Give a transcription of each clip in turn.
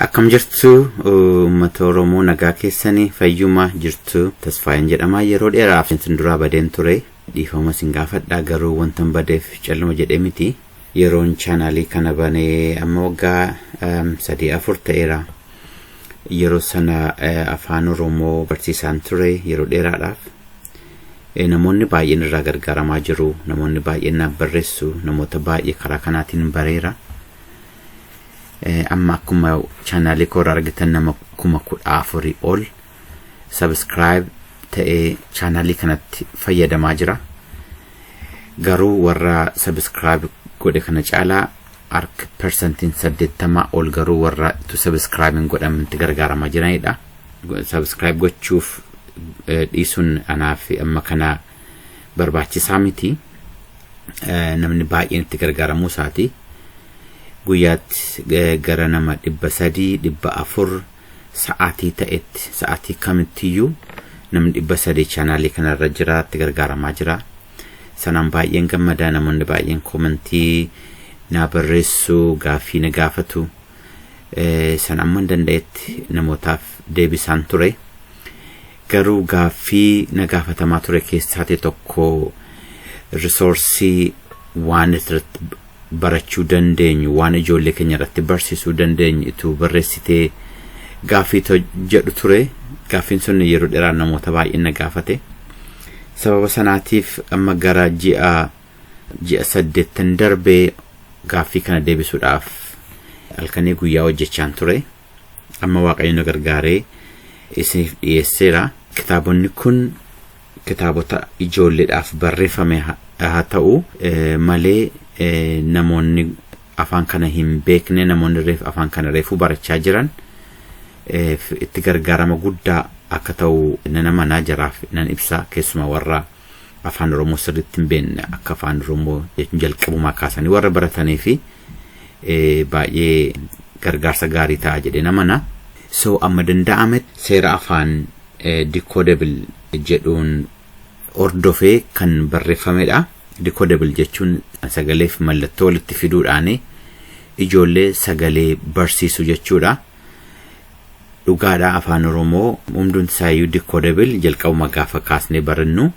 Akkam jirtu uummata Oromoo? Nagaa keessanii, fayyuma jirtu? Tasfaayeen jedhama. Yeroo dheeraaf isin duraa badeen ture, dhiifama isin gaafadha. Garuu wantan badeef calluma jedhee miti. Yeroon chaanaalii kana banee amma waggaa 3, 4 ta'eera. Yeroo sana afaan Oromoo barsiisaan ture yeroo dheeraadhaaf. Namoonni baay'een irraa gargaaramaa jiru. Namoonni baay'een naaf barreessu. Namoota baay'ee karaa kanaatiin bareera. Amma akkuma chaanaalii koo irraa argitan nama 14,000 ol subscribe ta'ee chaanaalii kanatti fayyadamaa jira. Garuu warra subscribe godhe kana caalaa harka 80% ol garuu warra tu subscribe hin godhamnetti gargaaramaa jiranidha. Subscribe gochuuf dhiisuun anaaf amma kana barbaachisaa miti. Namni baay'een itti gargaaramuu isaati. Guyyaatti gara nama 300, 400, sa'aatii ta'etti, sa'aatii kamittiyyuu namni 300 chaanaalii kanarra jira, itti gargaaramaa jira. Sanaan baay'een gammadaa. Namoonni baay'een koomentii naa barreessu, gaaffii na gaafatu. Sana amma hin danda'etti namootaaf deebisaan ture. Garuu gaaffii na gaafatamaa ture keessaati tokko resource waan irratti barachuu dandeenyu, waan ijoollee keenya irratti barsiisuu dandeenyu ituu barreessitee gaaffii jedhu ture. Gaaffiin sun yeroo dheeraa namoota baay'een na gaafate. Sababa sanaatiif amma gara ji'a 8 darbee gaaffii kana deebisuudhaaf halkanii guyyaa hojjechaan ture. Amma Waaqayyo na gargaaree isiniif dhiyeesseera. Kitaabonni kun kitaabota ijoolleedhaaf barreeffame haa ta'u malee, namoonni afaan kana hin beekne, namoonni reef afaan kana reefuu barachaa jiran itti gargaarama guddaa akka ta'u nan amanaa, jaraaf nan ibsa. Keessumaa warra afaan Oromoo sirriitti hin beekne, akka afaan Oromoo jalqabumaa kaasanii warra baratanii fi baay'ee gargaarsa gaarii ta'a jedhee amana. So amma danda'ametti seera afaan decodable jedhuun hordofee kan barreeffamedha. Decodable jechuun sagalee fi mallattoo walitti fiduudhaan ijoollee sagalee barsiisu jechuudha. Dhugaadha, afaan Oromoo hundumti isaayyuu decodable jalqabuma gaafa kaasnee barannu,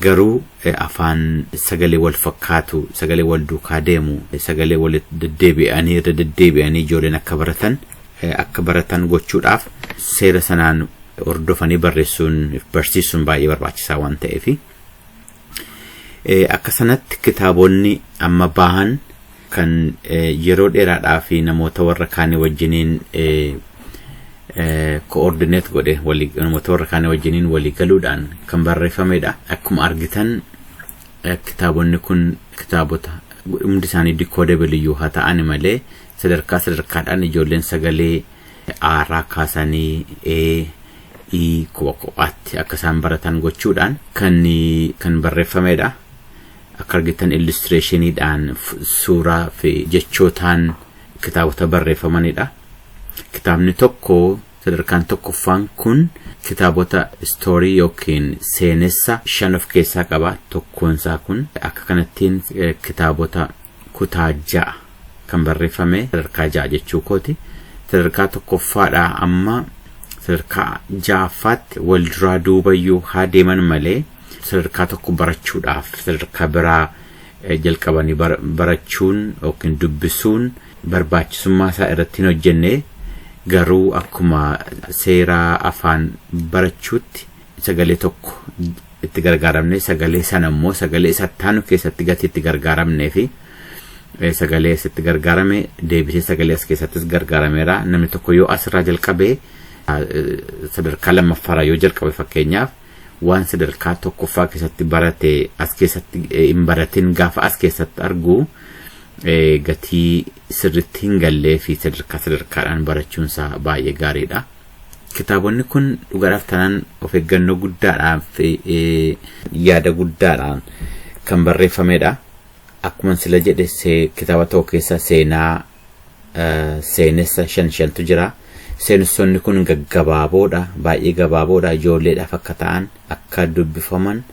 garuu afaan sagalee wal fakkaatu, sagalee wal duukaa deemu, sagalee walitti deddeebi'anii, irra deddeebi'anii ijoolleen akka baratan gochuudhaaf seera sanaan hordofanii barreessuun barsiisuun baay'ee barbaachisaa waan ta'eef. Akka sanatti kitaabonni amma bahan kan yeroo dheeraadhaa fi namoota warra kaanii wajjiniin coordinate godhe, namoota warra kaanii wajjiniin walii galuudhaan kan barreeffamedha. Akkuma argitan kitaabonni kun kitaabota hundi isaanii decodable iyyuu haa ta'an malee, sadarkaa sadarkaadhaan ijoolleen sagalee aaraa kaasanii e i kopha kophaatti akka isaan baratan gochuudhaan kan barreeffamedha. Akka argitan illustrationiidhaan, suuraa fi jechootaan kitaabota barreeffamanidha. Kitaabni tokko sadarkaan tokkoffaan kun kitaabota story yookiin seenessa shan of keessaa qaba. Tokkoonsaa kun akka kanattiin kitaabota kutaa 6 kan barreeffame, sadarkaa 6 jechuu kooti. Sadarkaa tokkoffaadhaa amma sadarkaa ja'affaatti wal duraa duubayyuu haa deeman malee, sadarkaa tokko barachuudhaaf sadarkaa biraa jalqabanii barachuun yookiin dubbisuun barbaachisummaa isaa irratti hin hojjenne. Garuu akkuma seera afaan barachuutti sagalee tokko itti gargaaramne, sagalee sana immoo sagalee isa taanu keessatti gatii itti gargaaramnee fi sagalee asitti gargaarame deebisee sagalee as keessattis gargaarameera. Namni tokko yoo asirraa jalqabee, sadarkaa lammaffaarraa yoo jalqabe fakkeenyaaf, waan sadarkaa tokkoffaa keessatti barate as keessatti hin baratin gaafa as keessatti argu gatii sirritti hin gallee fi sadarkaa sadarkaadhaan barachuunsaa baay'ee gaariidha. Kitaabonni kun dhugaadhaaf taanaan of eeggannoo guddaadhaan fi yaada guddaadhaan kan barreeffamedha. Akkuma sila jedhe, kitaaba tokko keessa seenaa seenessa shan shantu jira. Seenessonni kun gaggabaaboodha, baay'ee gabaaboodha. Ijoolleedhaaf akka ta'an, akka dubbifaman,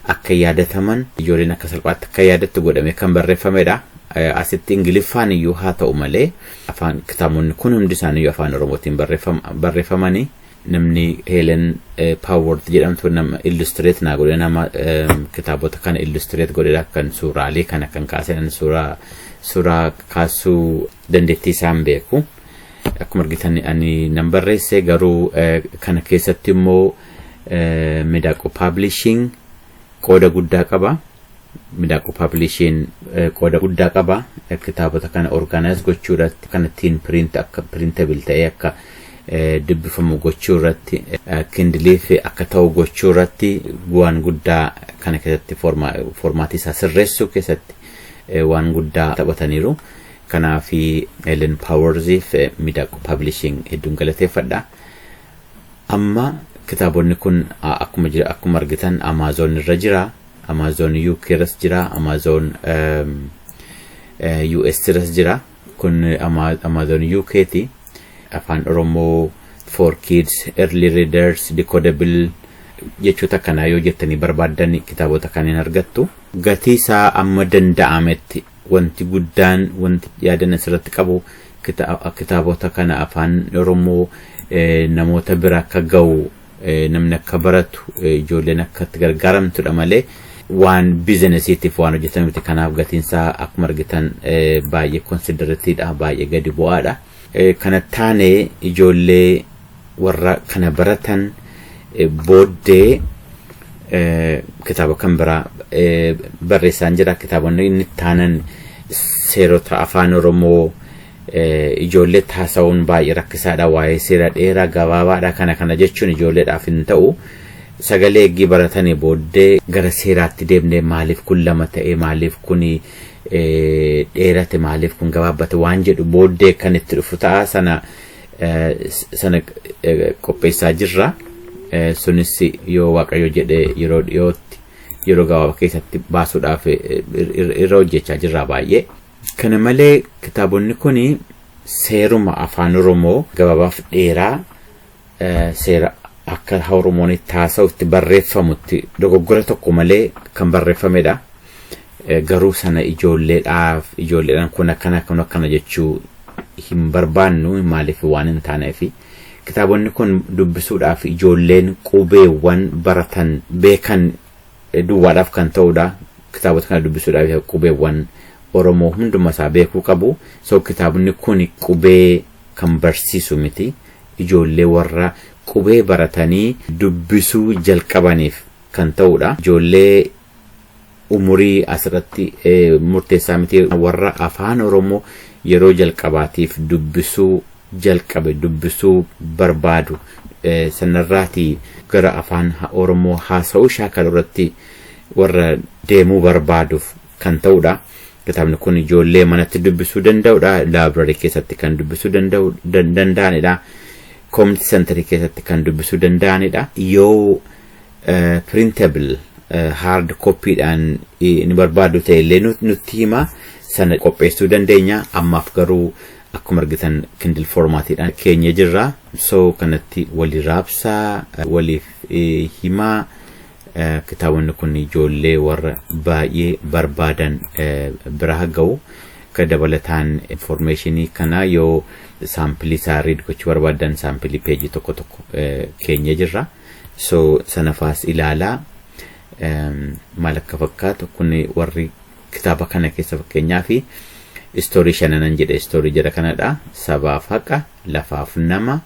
akka yaadataman, ijoolleen akka salphaatti akka yaadattu godhamee kan barreeffamedha. Asitti Ingiliffaan iyyuu haa ta'u malee, afaan kitaabonni kun hundi isaanii afaan Oromootiin barreeffamanii. Namni Helen Paawword jedhamtu nama illustrate naa godhe, nama kitaabota kana illustrate godhedha, kan suuraalee kana kan kaasan. Suuraa kaasuu dandeettii isaan beeku. Akkuma argitan ani nan barreesse, garuu kana keessatti immoo Midaaqoo Publishing qooda guddaa qaba. Midaaqoo Publishing qooda guddaa qaba. Kitaabota kana organize gochuu irratti, kan ittiin print akka printable ta'ee akka dubbifamu gochuu irratti, Kindle fi akka ta'u gochuu irratti, waan guddaa kana keessatti format ii isaa sirreessuu keessatti waan guddaa taphataniiru. Kanaaf Ellen Powersiif Midaaqoo Publishing hedduun galateeffadha. Amma kitaabonni kun akkuma argitan Amazon irra jira. Amazon UK irras jira. Amazon US irras jira. Kun Amazon UK ti. Afaan Oromoo for Kids, Early Readers, Decodable jechoota kanaa yoo jettanii barbaaddan kitaabota kanneen argattu. Gatii isaa amma danda'ametti, wanti guddaan, wanti yaadan asirratti qabu, kitaabota kana afaan Oromoo namoota bira akka ga'u, namni akka baratu, ijoolleen akka itti gargaaramtudha malee waan business iitiif waan hojjetame miti. Kanaaf gatiinsaa akkuma argitan baay'ee considerate iidha, baay'ee gadi bu'aadha. Kana taane ijoollee warra kana baratan booddee kitaaba kan biraa barreessaan jira. Kitaabonni inni taanan seerota afaan Oromoo ijoollee haasa'uun baay'ee rakkisaadha. Waa'ee seera dheeraa gabaabaadha kana kana jechuun ijoolleedhaaf hin ta'u. Sagalee eeggii baratanii booddee gara seeraatti deemnee, maaliif kun lama ta'e, maaliif kun dheerate, maaliif kun gabaabbate waan jedhu booddee kan itti dhufu ta'a. Sana qopheessaa jirra. Sunis yoo Waaqayyo jedhe yeroo dhiyootti, yeroo gabaabaa keessatti baasuudhaaf irra hojjechaa jirra baay'ee. Kana malee kitaabonni kun seeruma afaan Oromoo gabaabaaf dheeraa, seera akka Oromoon itti haasa'utti barreeffamutti dogoggora tokko malee kan barreeffamedha. Garuu sana ijoolleedhaaf, ijoolleedhaan kun akkana kun akkana jechuu hin barbaannu, maaliif waan hin taaneef. Kitaabonni kun dubbisuudhaaf ijoolleen qubeewwan baratan beekan duwwaadhaaf kan ta'udha. Kitaabota kana dubbisuudhaaf qubeewwan Oromoo hunduma isaa beekuu qabu. So kitaabni kun qubee kan barsiisu miti. Ijoollee warra qubee baratanii dubbisuu jalqabaniif kan ta'udha. Ijoollee umurii asirratti murteessaa miti, warra afaan Oromoo yeroo jalqabaatiif dubbisuu jalqabe, dubbisuu barbaadu, sanarraatii gara afaan Oromoo haasa'uu shaakaluu irratti warra deemuu barbaaduuf kan ta'udha. Kitaabni kun ijoollee manatti dubbisuu danda'udha. Library keessatti kan dubbisuu danda'anidha. Community center ii keessatti kan dubbisuu danda'anidha. Yoo printable hard copy dhaan ni barbaadu ta'e illee nutti hima, sana qopheessuu dandeenya. Ammaaf garuu akkuma argitan Kindle format iidhaan keenya jirra. So kanatti walii raabsaa, waliif himaa. Kitaabonni kun ijoollee warra baay'ee barbaadan bira ga'u. Akka dabalataan information ii kana yoo sample ii isaa read gochuu barbaadan, sample ii page ii tokko tokko keenya jirra. So sana faas ilaalaa maal akka fakkaatu. Kun warri kitaaba kana keessa, fakkeenyaa fi story shananan jedhe, story jira kanadha. Sabaaf haqa, lafaaf nama,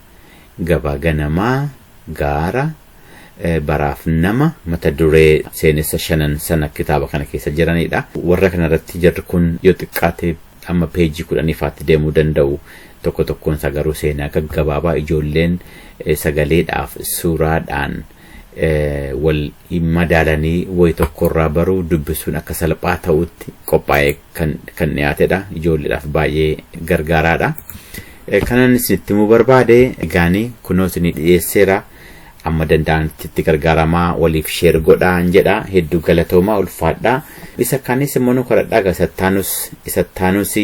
gabaa ganamaa, gaara, baraaf nama, mata duree seenessa shanan sana kitaaba kana keessa jiranidha. Warra kanarratti jarri kun yoo xiqqaate amma page ii 10 faatti deemuu danda'u. Tokko tokkoon isaa garuu seenaa gaggabaabaa ijoolleen sagaleedhaaf suuraadhaan wal madaalanii wayi tokkorraa baruu, dubbisuun akka salphaa ta'utti qophaa'ee kan dhiyaatedha. Ijoolleedhaaf baay'ee gargaaraadha. Kanan isinitti himuu barbaade egaanii kunoo isinii dhiyeesseera. Amma danda'anitti itti gargaaramaa, waliif share godhaan jedha. Hedduu galatoomaa, ulfaadhaa. Isa kaanis immoo nu kadhadhaa. Isattaanus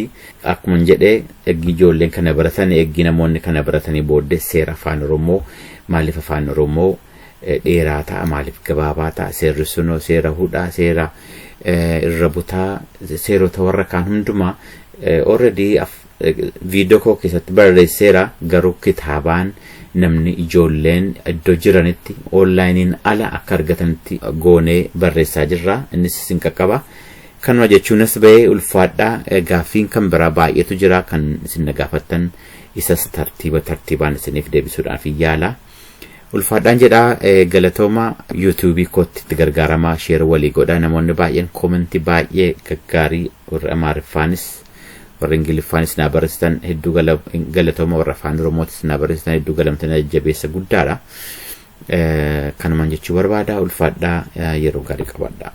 akkuma jedhee, eeggi ijoolleen kana baratanii, eeggi namoonni kana baratanii booddee, seera afaan Oromoo, maaliif afaan Oromoo dheeraa ta'a, maaliif gabaabaa ta'a, seerri sunoo seera hudhaa, seera Irra butaa, seerota warra kaan hundumaa already viidiyoo koo keessatti barreesseera, garuu kitaabaan namni ijoolleen iddoo jiranitti onlaayiniin ala akka argatanitti goonee barreessaa jirra. Innis isin qaqqaba. Kanuma jechuunis bahee, ulfaadhaa. Gaaffiin kan biraa baay'eetu jira kan isin na gaafattan, isas tartiiba tartiibaan isiniif deebisuudhaaf yaala. Ulfaadhaan jedhaa, galatooma. Yuutuubii kootti itti gargaaramaa, share walii godhaa. Namoonni baay'een koomentii baay'ee gaggaarii warra Amaariffaanis warra Ingiliffaanis naa barreessitan hedduu galatooma, warra Afaan Oromootis naa barreessitan hedduu galamtanii jajjabeessa guddaadha. Kanumaan jechuu barbaada, ulfaadhaa, yeroo gaarii qabaadha.